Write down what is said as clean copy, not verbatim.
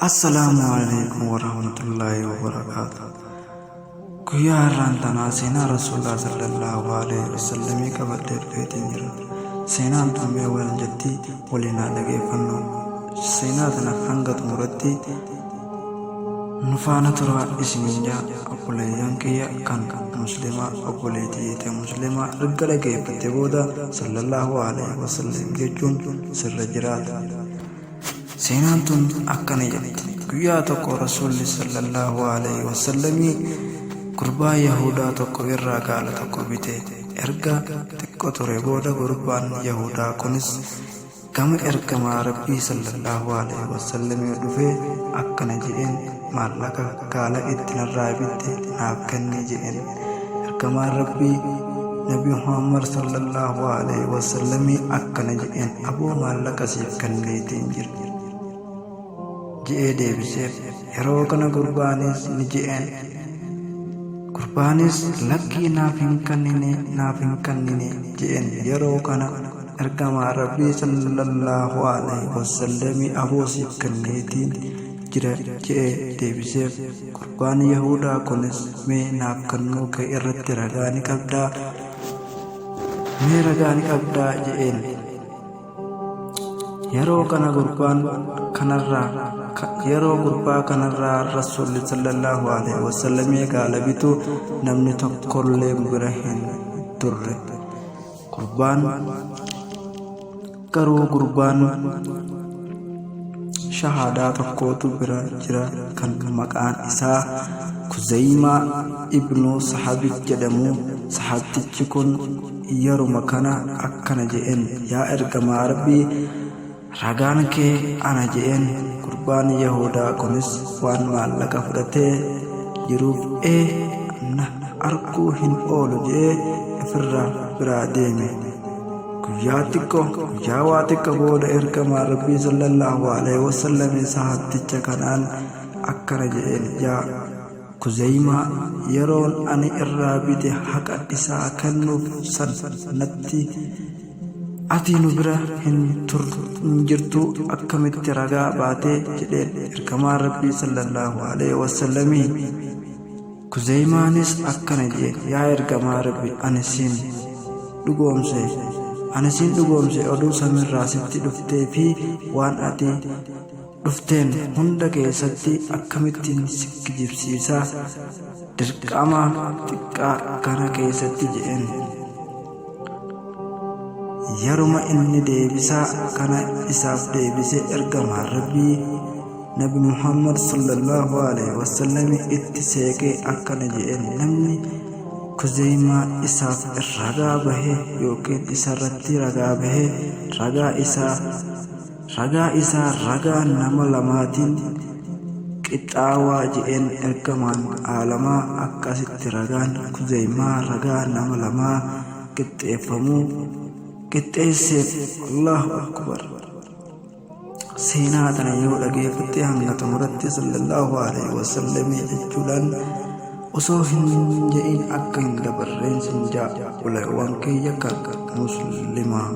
Assalaamu alaikum warahmatullaahi wabarakaatu. Guyyaa har'aan tanaa seenaa Rasuulaa sallallahu alaihi wasallamii qabadhee dhufeetiin jira. Seenaan tun mee wal jetti waliin haa dhageeffannu. Seenaa tana hanga xumuratti nu faana turaa isiniin jaa obboleeyyan kiyya kan muslimaa obboleettii ta'e muslimaa erga dhageeffatte booda sallallahu alaihi wasallam jechuun sirra jiraata. Seenaan tun akkana jetti. Guyyaa tokko Rasuulli sallallahu alaihi wasallamii gurbaa Yahudaa tokko irraa gaala tokko bite. Erga xiqqo ture booda gurbaan Yahudaa kunis gama ergamaa Rabbii sallallahu alaihi wasallamii dhufee akkana je'een maallaqa gaala itti narraa bitte naaf kenni je'een. Ergamaan Rabbii Nabi Muhammad sallallahu alaihi wasallamii akkana je'een aboo maallaqa siif kenneetiin jira je'ee deebiseef. Yeroo kana gurbaanis ni je'een. Gurbaanis lakkii naaf hin kennine naaf hin kennine je'een. Yeroo kana ergamaa Rabbii sallallahu alaihi wasallamii aboo siif kenneetiin jira je'ee deebiseef. Gurbaan Yahudaa kunis mee naaf kennuu kee irratti ragaa ni qabdaa? Mee ragaa ni qabdaa je'een. Yeroo kana gurbaan kanarraa yeroo gurbaa kanarraa Rasuulli sallallahu alaihi wasallamii gaala bitu namni tokkollee bira hin turre. Gurbaan garuu gurbaan shahaadaa tokkootu bira jira kan maqaan isaa Kuzeymaa ibnu Sahabit jedhamu. Sahabtichi kun yeruma kana akkana je'een yaa ergamaa Rabbii ragaan kee ana je'een. Gurbaan Yahudaa kunis waan maallaqa fudhatee jiruuf ee na arguu hin oolu je'ee ifirraa biraa deeme. Guyyaa xiqqoo guyyaa waa xiqqo booda ergamaan Rabbii sallallahu alaihi wasallam sahabticha kanaan akkana je'een yaa Kuzeymaa yeroon ani irraa bite haqa isaa kennuuf san natti ati nu bira hin jirtu akkamitti ragaa baatee jedheen ergamaan Rabbii sallallahu alaihi wasallamii. Kuzeymaanis akkana je'een yaa ergamaa Rabbi ani siin dhugoomse ani siin dhugoomse oduu samiirraa sitti dhuftee fi waan ati dhufteen hunda keessatti akkamittiin si kijibsiisa dirqama xiqqaa kana keessatti je'een. Yeruma inni deebisaa kana isaaf deebise ergamaan Rabbii Nabi Muhammad sallallahu alaihi wasallam itti seeqee akkana je'een namni Kuzeymaa isaaf ragaa bahe yookiin isarratti ragaa bahe ragaa isaa ragaa isaa ragaa nama lamaatiin qixxaawaa je'een ergamaan aalamaa akkasitti ragaan Kuzeymaa ragaa nama lamaa qixxeeffamuu qixxeesseef. Allahu akbar. Seenaa tana yoo dhageeffatte hanga xumuratti sallallahu alaihi wasallamii jechuudhaan osoo hin je'in akka hin dabarreen sin jaa uleewwan kiyya kan muslimaa.